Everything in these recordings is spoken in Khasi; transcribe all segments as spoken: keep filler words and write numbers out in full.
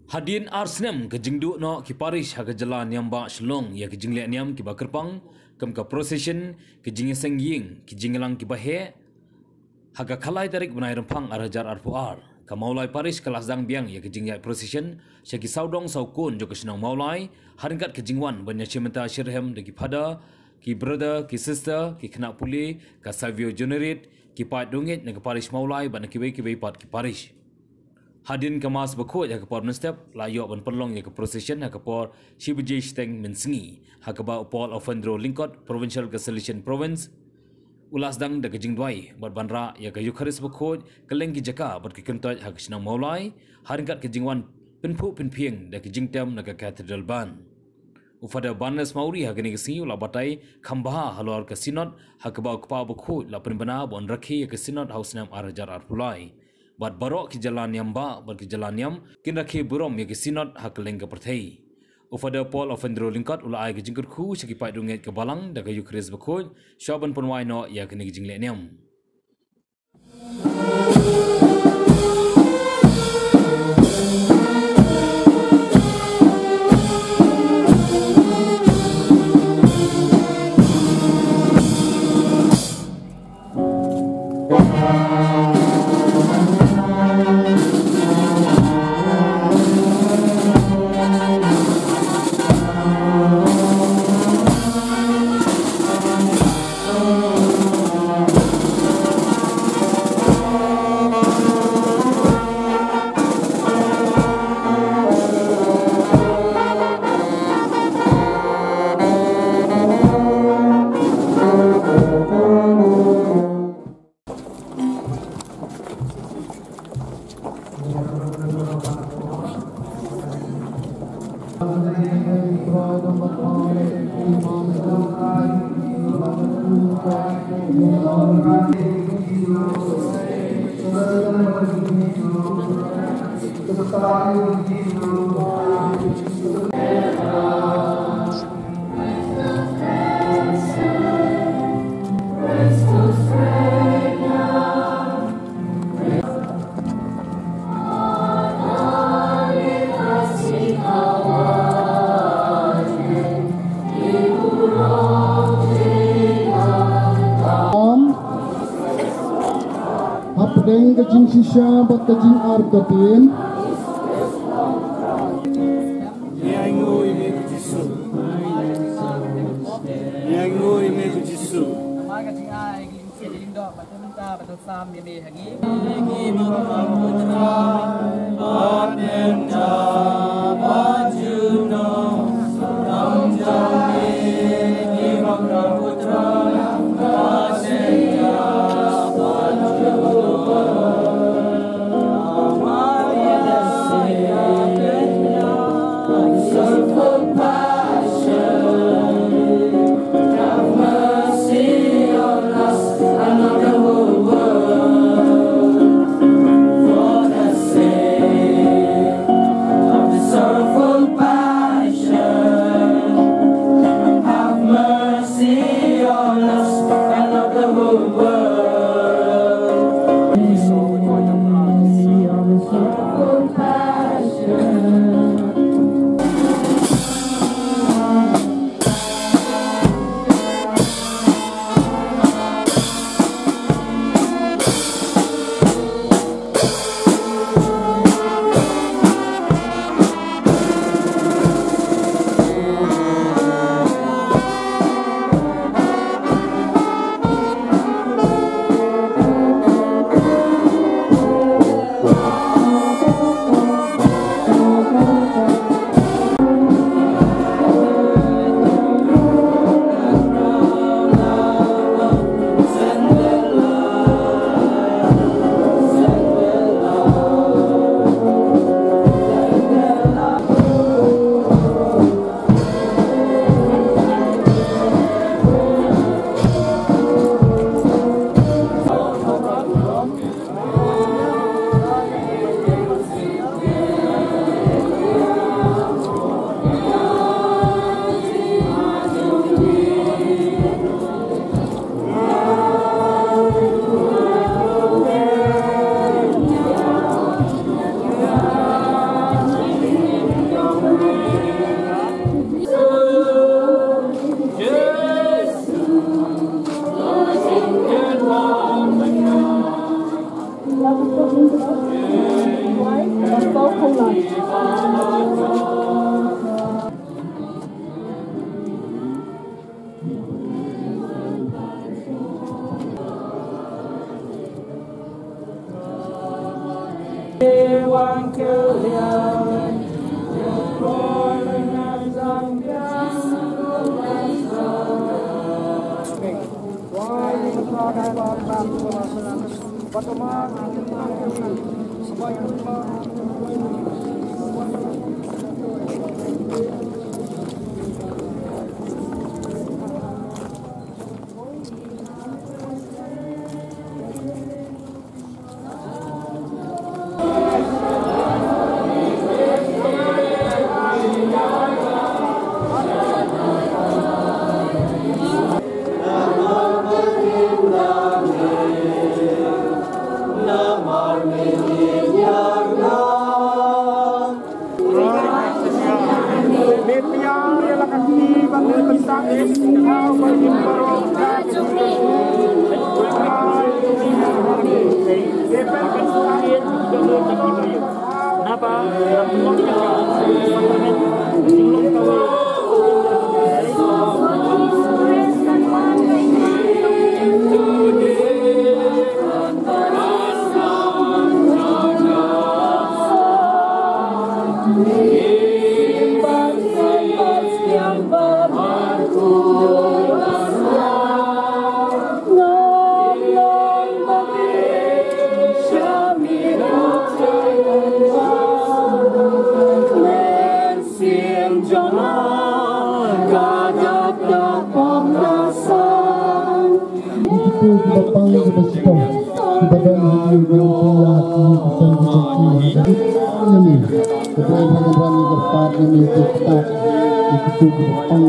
Hadien ar snem ka jingduh noh ki parish ha ka jylla niam ba Shillong ïa ki jingleh niam kiba kyrpang, kum ka procession, ki jingïaseng ïing, ki jingïalang kiba heh, ha ka khatlai tarik bnai Rymphang ar hajar arphew ar, ka Mawlai Parish ka la sdang biang ïa ka jingïaid procession sha ki sawdong sawkun jong ka shnong Mawlai, ha ryngkat ka jingwan ban ïashim bynta shitrhem da ki phadar, ki brother, ki sister, ki khynnah pule, ka Savio Generate, ki paid rangeit na ka parish Mawlai bad na kiwei kiwei pat ki parish. Hadien ka Mass bakhuid ha ka por mynstep la ïoh ban pynlong ïa ka procession ha ka por shi baje shiteng mynsngi, ha kaba u Paul Alfondro Lyngkot, Provincial ka Salesian Province, u la sdang da ka jingduwai bad ban rah ïa ka Eukharist bakhuid kylleng ki jaka bad ki kyntoit ha ka shnong Mawlai, ha ryngkat ka jingwan pynphuh pynphieng da ka jingtem na ka Cathedral Band. U Father Barnes Mawrie ha kane ka sngi u la batai kham bha halor ka Synod, ha kaba u Kpa bakhuid la pynbna ba un rakhe ïa ka Synod ha u snem ar hajar arphew lai. Bad baroh ki jylla niam ba bad ki jylla niam kin rakhe burom ïa ka Synod ha kylleng ka pyrthei. U Father Paul Alfondro Lyngkot u la ai ka jingkyrkhu sha ki paid rangeit ka Balang da ka Eukharist bakhuid, shwa ban pynwai noh ïa kane ka jingleh niam. Hapdeng ka jingshisha bad ka jingartatien. Ïa nguh ïa me ko Jisu. Ïa nguh ïa me ko Jisu. Itu kiba pang kiba sitong kiba don ha ïing jong ki ïa ki ki seng ki jong ki. Ini ka dei ka kynran ka pat ini ka pat itu kiba pang.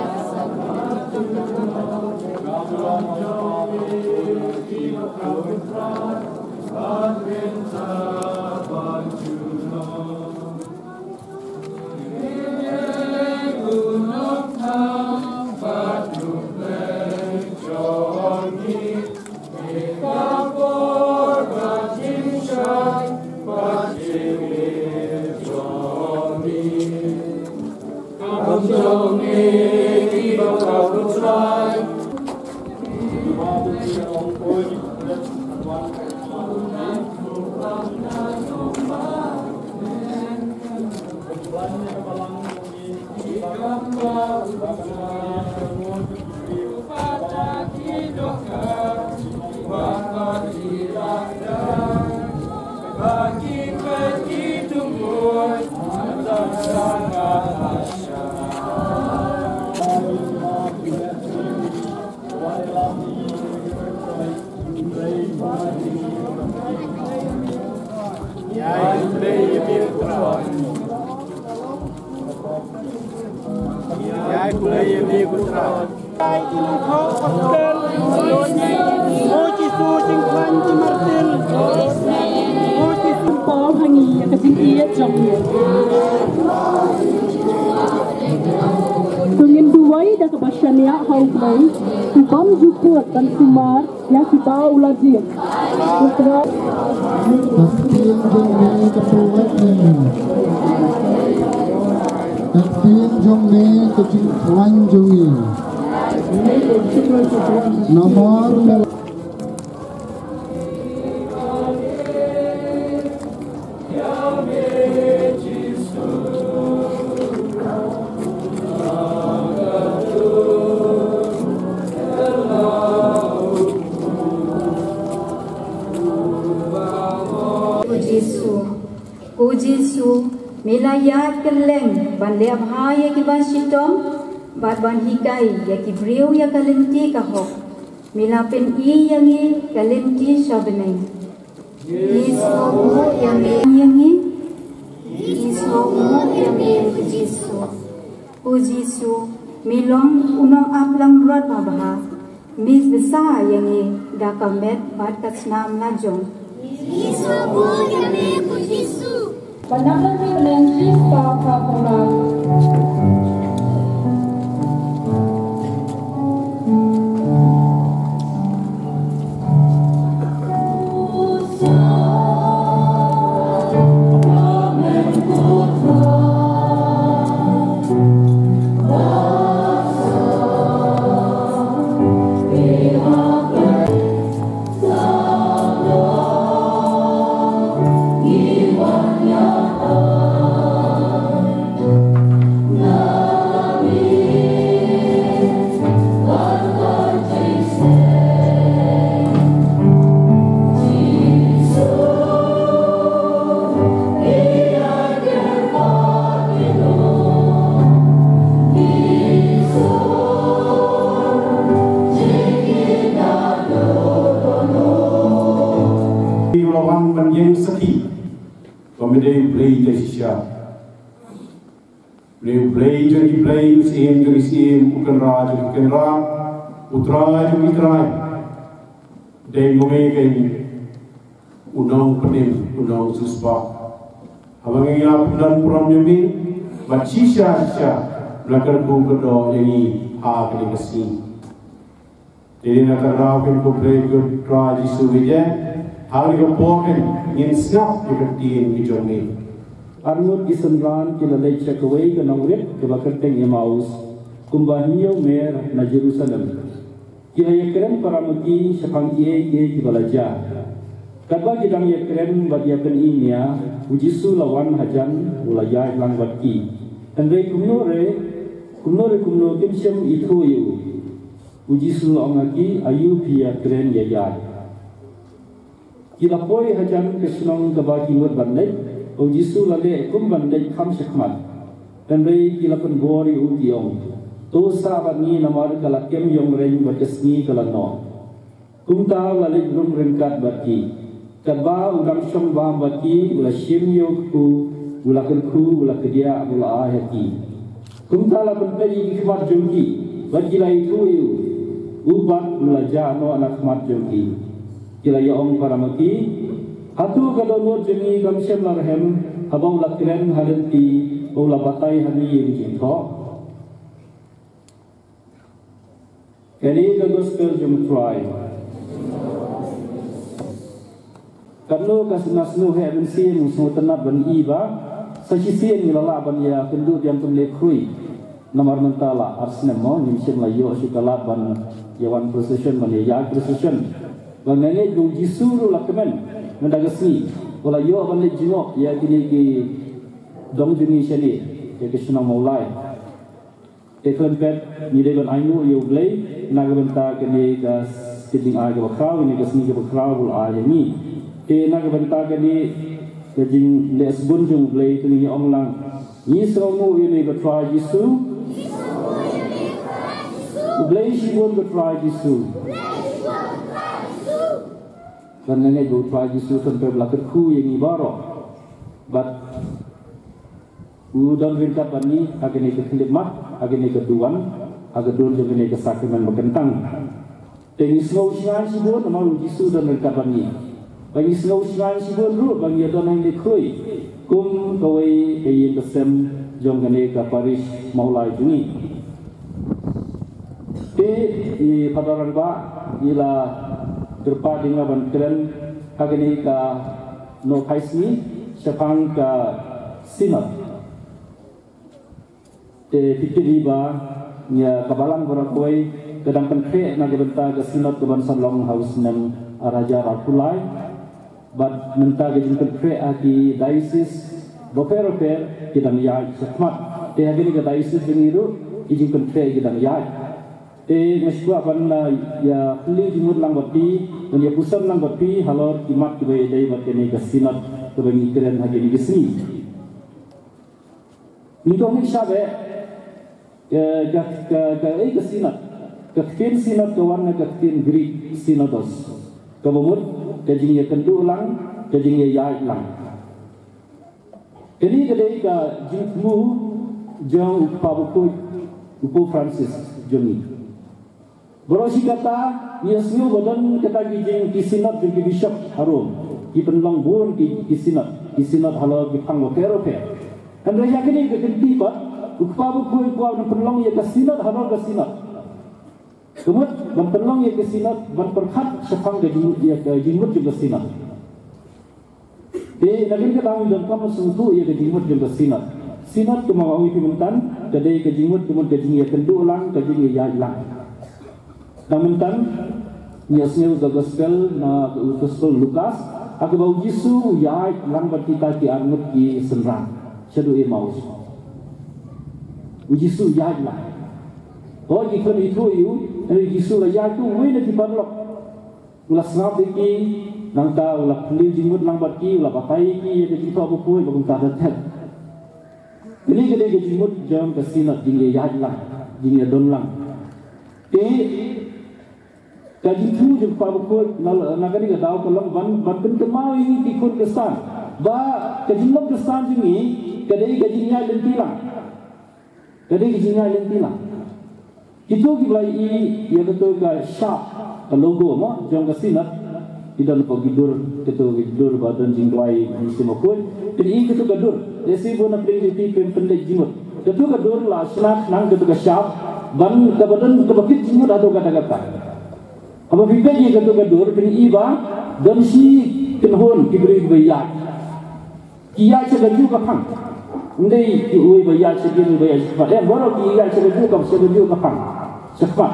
Paw ha ngi ïa ka jingïeit jong ngi. To ngin duwai da kaba shaniah ha U Blei, u bym ju put ban sumar ïa kiba u la jied. Ka ktien jong me ka pynwait ïa ngi. Ka ktien jong me ka jingkhlaiñ jong ngi. Namar me Ko Jisu, ko Jisu, me la ïaid kylleng ban leh bha ïa kiba shitom bad ban hikai ïa ki briew ïa ka lynti ka hok. Me la pyni ïa ngi ka lynti sha bneng. Ngi sngewbha ïa me, ïa ngi. Ngi sngewbha ïa me, ko Jisu. Ko Jisu, me long u nongap langbrot babha. Me bsa ïa ngi da ka met bad ka snam la jong. Ngi sngewbha ïa me, ko Jisu. Ba nang nang ki bneng ki spah ka pura. Shisha. Une U Blei jong ki blei, U Syiem jong ki syiem, U Kynrad jong ki kynrad, U Trai jong ki trai. Dei ma me keiñ U Nongpynim, U Nongsiewspah. Haba ngi ïa pyndonkam burom ïa me, bad shisha shisha, la kyrkhu kyrdoh ïa ngi ha kane ka sngi. Te dei na ka daw keiñ, ko Blei ko Trai Jisu, ïa ha kane ka por keiñ ngin sngap ïa ka ktien ka jong me. Arngut ki synran ki la leit sha kawei ka nongrit kaba kyrteng Emmaus, kumba hynñiew mer na Jerusalem. Ki la ïakren para ma ki shaphang kiei kiei kiba la jia. Katba ki dang ïakren bad ïapyni nia, U Jisu la wan hajan, u la ïaid lang bad ki. Hynrei kumno re, kumno re kumno kim shym ithuh ïa u. U Jisu la ong ha ki, aïu phi ïakren ïaid ïaid? Ki la poi hajan ka shnong kaba ki mut ban leit, U Jisu la leh kum ban leit kham shakhmat. Hynrei ki la pynbor ïa u, ki ong, to sah bad ngi, namar ka la kem ïong reiñ bad ka sngi ka la noh. Kumta u la leit rung ryngkat bad ki. Katba u dang shong bam bad ki, u la shim ïa u kpu, u la kyrkhu, u la kdiah, u la ai ha ki. Kumta la pynpeit ïa ki khmat jong ki, bad ki la ithuh ïa u. U pat u la jah noh na khmat jong ki. Ki la ïa ong para ma ki, hato ka dohnud jong ngi kam shym la rhem haba u la kren ha lynti, u la batai ha ngi ïa ki jingthoh? Kane ka gospel jong U Trai. Katno ka sngewsynei heh mynsiem, sngewtynnat ban i ba sa shisien ngi la lah ban ïa kynduh biang kumne khrui. Namar mynta la ar snem mo ngim shym la ïoh shuh ka lad ban ïa wan procession, ban ïa ïaid procession. Ba nga ngeit ba U Jisu ruh la kmen mynta ka sngi, u la ïoh ban leit jngoh ïa kine ki dong jong ngi shane, ïa ka shnong Mawlai. Te khlem pep ngi dei ban ainguh ïa U Blei na ka bynta kane ka, ka jingai kaba khraw, kane ka sngi kaba khraw ba u la ai ïa ngi. Te na ka bynta kane ka jingleh sbun jong U Blei, te ngi ong lang, ngi sngewnguh ïa me ko Trai Jisu. U Blei shibun ko Trai Jisu. Bad nga ngeit ba U Trai Jisu khlem pep la kyrkhu ïa ngi baroh. Bad u don ryngkat bad ngi ha kane ka khyllipmat, ha kane ka duwan, ha ka dur jong kane ka sakramen ba kyntang. Te ngi sngew shngaiñ shibun namar U Jisu u don ryngkat bad ngi. Ba ngi sngew shngaiñ shibun ruh ba ngi ïa don hangne khrui kum kawei ka ïing ka sem jong kane ka parish Mawlai jong ngi. Te i Phadar Rangbah i la kyrpad ïa nga ban kren ha kane ka nohphai sngi shaphang ka Synod. Te phi tip hi ba ïa ka Balang baroh kawei ka dang pynkhreh na ka bynta ka Synod ka ban sa long ha u snem ar hajar arphew lai. Bad mynta ka jingpynkhreh ha ki diocese bapher bapher ki dang ïaid shakhmat. Te ha kane ka diocese jong ngi ruh ki jingpynkhreh ki dang ïaid. Te nga sngewkwah ban, uh, ïa plie jingmut lang bad phi, ban ïa puson lang bad phi halor ki mat kiba ïadei bad kane ka Synod kaba ngi kren ha kine ki sngi. Ngi ong ngi shah beh, eh, ka, ka, ka, eh, ka Synod. Ka ktien Synod ka wan na ka ktien Greek synodos, kaba mut ka jingïakynduh lang, ka jingïaïaid lang. Kane ka dei ka jingthmu jong u Kpa Bakhuid, u Pope Francis jong ngi. Baroh shi katta ngi ïohsngew ba don kata ki jing, ki Synod jong ki Bishop ha Rome. Ki pynlong bun ki, ki Synod, ki Synod halor ki phang bapher bapher. Hynrei ha kane ka kynti pat u Kpa Bakhuid u kwah ban pynlong ïa ka Synod halor ka Synod. Ka mut ban pynlong ïa ka Synod ban pyrkhat shaphang ka jing, ïa ka jingmut jong ka Synod. Te na kane ka daw ngi donkam ban sngewthuh ïa ka jingmut jong ka Synod. Synod kumba nga ong ïa phi mynta ka dei ka jingmut, ka mut ka jingïakynduh lang, ka jingïaïaid lang. Nang mynta ngi ïohsngew ka gospel, na ka gospel Lukas, ha kaba u Jisu u ïaid lang bad kita ki arngut ki synran shaduh Emmaus. U Jisu u ïaid lang. Hooid ki khlem ithuh ïa u, hynrei u Jisu u la ïaid, uwei na ki paralok u la sngap ïa ki, nangta u la plie jingmut lang bad ki, u la batai ïa ki ïa ka jingthoh bakhuid, ba kumta da thep. Kane ka dei ka jingmut jong ka Synod, jingïaïaid lang, jingïadon lang. Te ka jingthmu jong u Kpa Bakhuid na, na kane ka daw ka long ban, ban pynkynmaw ïa ngi ki khun Khristan ba ka jinglong Khristan jong ngi Ka dei ka jingïaid lynti lang. Ka dei ka jingïaid lynti lang. Kito kiba la ïohi ïa kato ka shap, ka logo mo jong ka Synod, ki don ko ki dur, kato ki dur ba don jingduwai mynsiem bakhuid. Phin ïohi kato ka dur, lehse bun na pdeng jong phi phim pynleit jingmut. Kato ka dur la shna khnang kato ka shap, ban kaba don kaba kit jingmut hato katta katta. Haba phi peit ïa kato ka dur phin ïohi ba don shi kynhun ki briew kiba ïaid. Ki ïaid sha kajuh ka phang. Ym dei ki uwei ba ïaid sha kine, uwei ba ïaid sha khmat. Eh, baroh ki ïaid sha kajuh ka, sha kajuh ka phang. Sha khmat.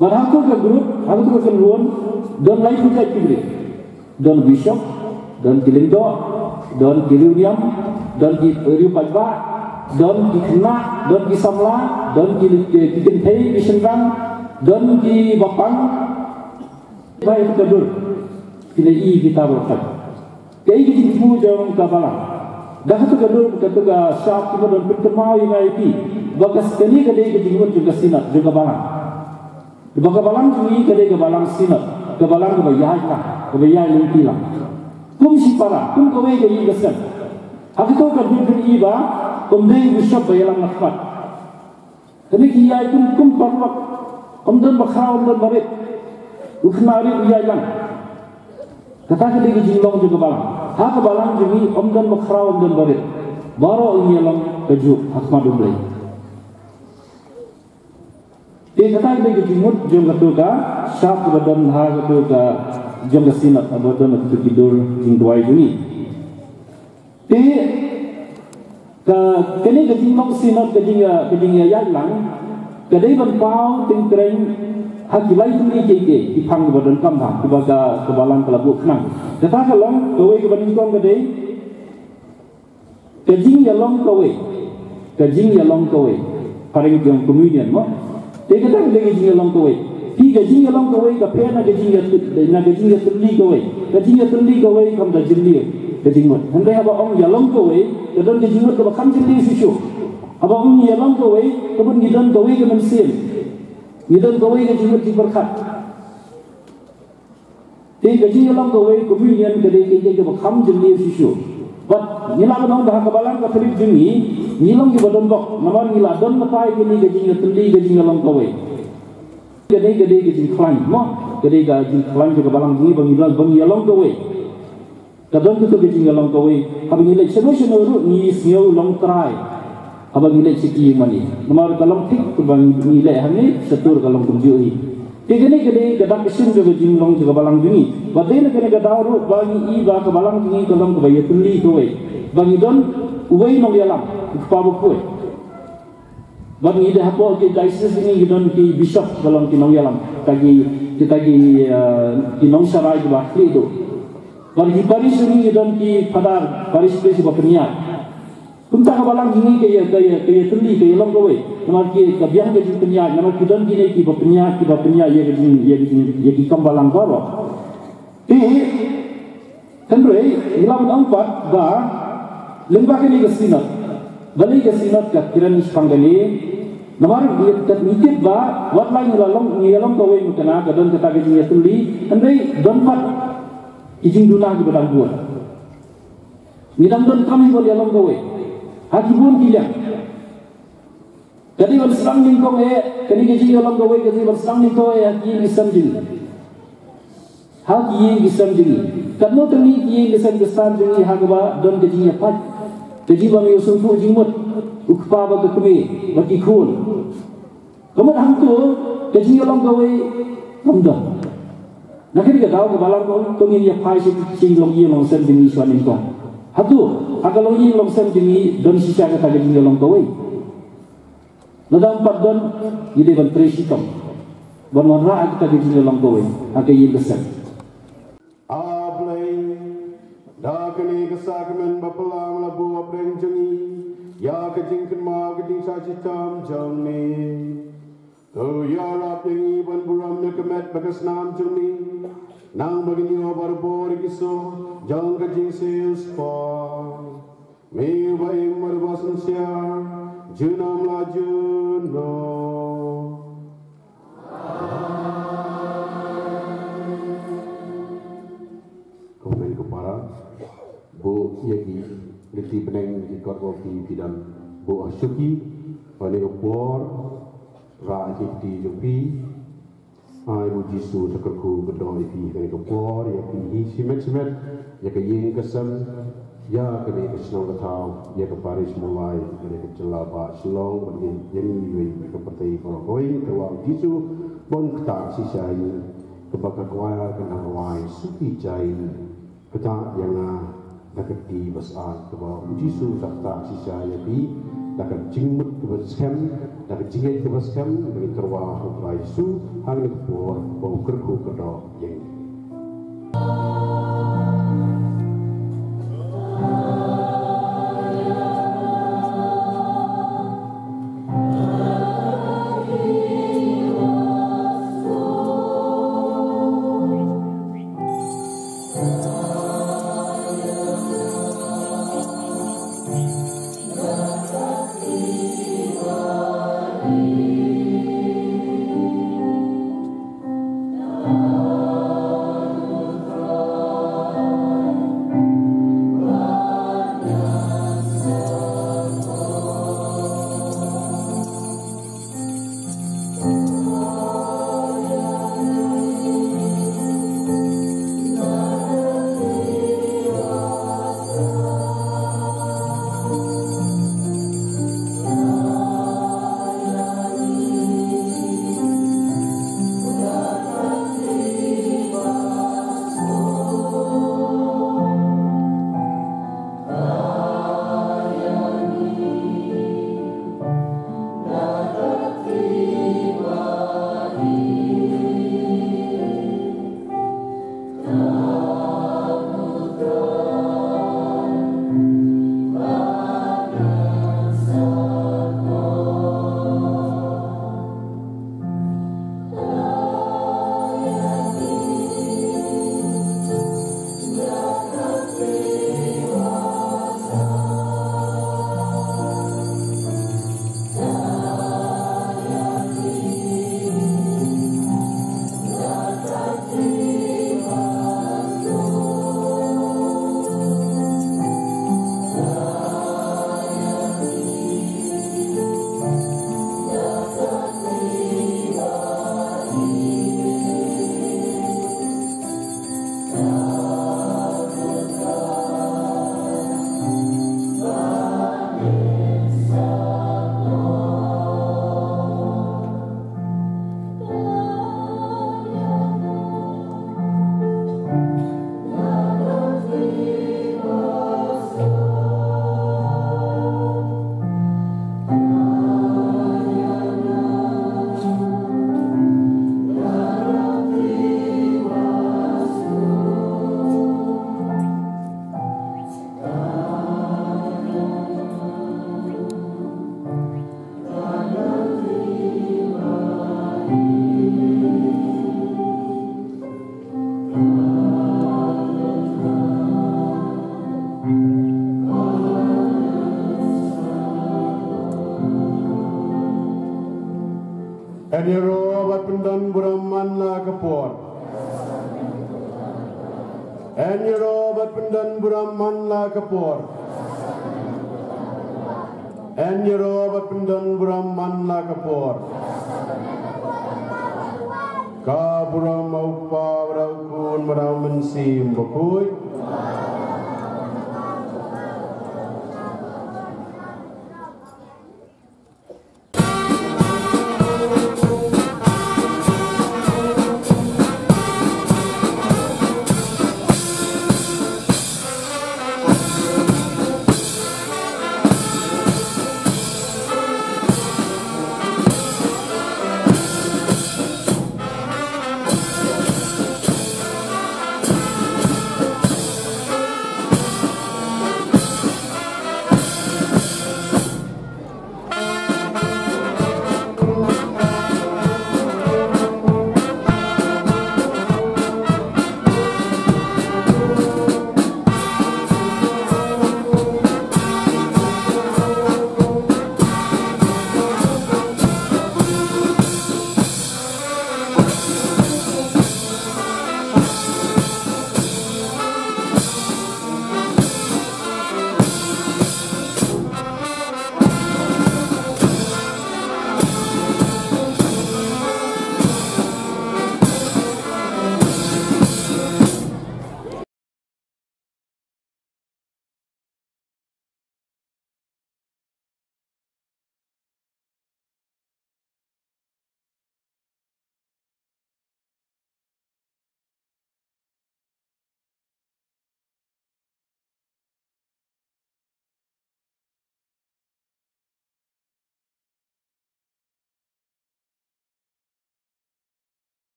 Bad ha kato ka group, ha kato ka kynhun, don laiphew jait ki briew. Don bishop, don ki lyngdoh, don ki riewniam, don ki riewpaidbah, don ki khynnah, don ki samla, don ki, ki, ki kynthei, ki shynrang, don ki bapang. Ba ïa kato ka dur. Phi la ïohi kita baroh. Kaei ka jingthmu jong ka balang? Da kato ka dur, kato ka shap, kiba don pynkynmaw ïa nga ïa phi ba ka, kane ka dei ka jingmut jong ka Synod, jong ka balang. Ba ka balang jong ngi ka dei ka balang Synod, ka balang kaba ïaid lang, kaba ïaid lynti lang. Kum shipara, kum kawei ka ïing ka sem. Ha kato ka dur phin ïohi ba ym dei u bishop ba ïalam na khmat. Kane ki ïaid kum, kum paralok. Ym don ba khraw, ym don ba rit. U khynnah rit u ïaid lang. Kata ka dei ka jinglong jong ka balang. Ha ka balang jong ngi ym don ba khraw, ym don ba rit. Baroh ngi ïalong kajuh ha khmat U Blei. Te kata ka dei ka jingmut jong kato ka shap kaba don ha kato ka, jong ka Synod, kaba don ha kato ki dur jingduwai jong ngi. Te ka, kane ka jinglong Synod, ka jing, ka jingïaid lang, ka dei ban paw tyngkreiñ ha ki lai tylli kiei kiei, ki phang kiba donkam ha, kiba ka, ka balang ka la buh khnang. Kata ka long, kawei kaba nyngkong ka dei, ka jingïalong kawei. Ka jingïalong kawei. Phareng ki ong communion mo. Te kata ka dei ka jingïalong kawei. Phi, ka jingïalong kawei ka pher na ka jingïa, na ka jingïatylli kawei. Ka jingïatylli kawei kam da jylliew ka jingmut. Hynrei haba ong ïalong kawei, ka don ka jingmut kaba kham jylliew shuh shuh. Haba ong ïalong kawei, ka mut ngi don kawei ka mynsiem. Ngi don kawei ka jingmut jingpyrkhat. Te ka jingïalong kawei, communion, ka dei kaei kaei kaba kham jylliew shuh shuh. Bad ngi lah ban ong ba ha ka balang Katholik jong ngi, ngi long kiba donbok, namar ngi la don batai kane ka jingïatylli, ka jingïalong kawei. Ka dei, ka dei ka jingkhlaiñ mo, ka dei ka jingkhlaiñ jong ka balang jong ngi ba ngi long, ba ngi ïalong kawei. Ka don kato ka jingïalong kawei, haba ngi leit shano shano ruh ngi sngew long trai. Haba ngi leit sha ki ïingmane, namar ka long thik ba ngi leit hangne, shatur ka long kumjuh hi. Te kane ka dei ka dak ka shin jong ka jinglong jong ka balang jong ngi. Bad dei na kane ka daw ruh ba ngi i ba ka balang jong ngi ka long kaba ïatylli kawei. Ba ngi don uwei nongïalam, u kpa bakhuid. Bad ngi dei hapoh ki diocese jong ngi, ngi don ki bishop ba long ki nongïalam. Kita ki, kita ki, eh, ki nongsharai kiba khlieh duh. Bad ki parish jong ngi, ngi don ki father, parish priest ba pynïaid. Kumta ka balang jong ngi ka ïa, ka ïa, ka ïatylli, ka ïalong kawei. Namar ki, ka biang ka jingpynïaid, namar ki don kine kiba pynïaid, kiba pynïaid ïa ka jing, ïa ka jing, ïa ki kam balang baroh. Te, hynrei, ngi lah ban ong pat ba, lyngba kane ka Synod, balei ka Synod ka kren shaphang kane, namar ngi, ngi tip ba, wat la ngi la long, ngi ïalong kawei mynta ka don kata ka jingïatylli, hynrei don pat ki jingduna kiba dang bun. Ngi dang donkam hi ban ïalong kawei ha ki bun ki liang. Ka dei ban sdang nyngkong eh, kane ka jingïalong kawei ka dei ban sdang nyngkong eh ha ki ïing ki sem jong ngi. Ha ki ïing ki sem jong ngi. Katno tylli ki ïing ki sem Khristan jong ngi ha kaba don ka jingïapait, ka jingbym ïohsngew jingmut, u kpa bad ka kmie bad ki khun. Ka mut hangto ka jingïalong kawei kam don. Na kane ka daw ka balang ka ong to ngin ïa phai sha ki longïing longsem jong ngi shuwa nyngkong. Hato ha ka longïing longsem jong ngi don shisha kata ka jingïalong kawei? Lada ym pat don, ngi dei ban trei shitom ban wanrah ïa kata ka jingïalong kawei ha ka ïing ka sem. A Blei, da kane ka sakramen ba phylla me la buh hapdeng jong ngi ïa ka jingkynmaw ka jingshah shitom jong me. To ïarap ïa ngi ban burom ïa ka met bad ka snam jong me, nang ba ngin ïoh barabor ïa ki soh jong ka jingshitom. Me uba im bad uba synshar junom la junom. Ko hynmen ko para, buh ïa ki Ki bneng ki kot, ba phi phi dang buh shuki. Ba ha kane ka por, rah ki kti jong phi. Ai ba u Jisu u kyrkhu kyrdoh ïa phi ha kane ka por, ïa phi hi shimet shimet, ïa ka ïing ka sem, ïa kane ka shnong ka thaw, ïa ka parish Mawlai, ïa kane ka jylla ba Shillong, bad ïa ngi ruh, ïa ka pyrthei baroh kawei. Kyrwa u Jisu ban ktah shisha ïa ngi, kaba ka kwai kan nang rwai suki jai. Kata ïa nga da ka kti ba sah, kaba u Jisu u ktah shisha ïa phi, da ka jingmut kaba skhem, da ka jingngeit kaba skhem, da ka kyrwa ha u Trai Jisu, ha kane ka por ba u kyrkhu kyrdoh ïa ngi. Yn ïaroh bad pyndon burom man la ka por. Yn ïaroh bad pyndon burom man la ka por. Yn ïaroh bad pyndon burom man la ka por. Ka burom u Kpa, bad u Khun, bad u Mynsiem Bakhuid.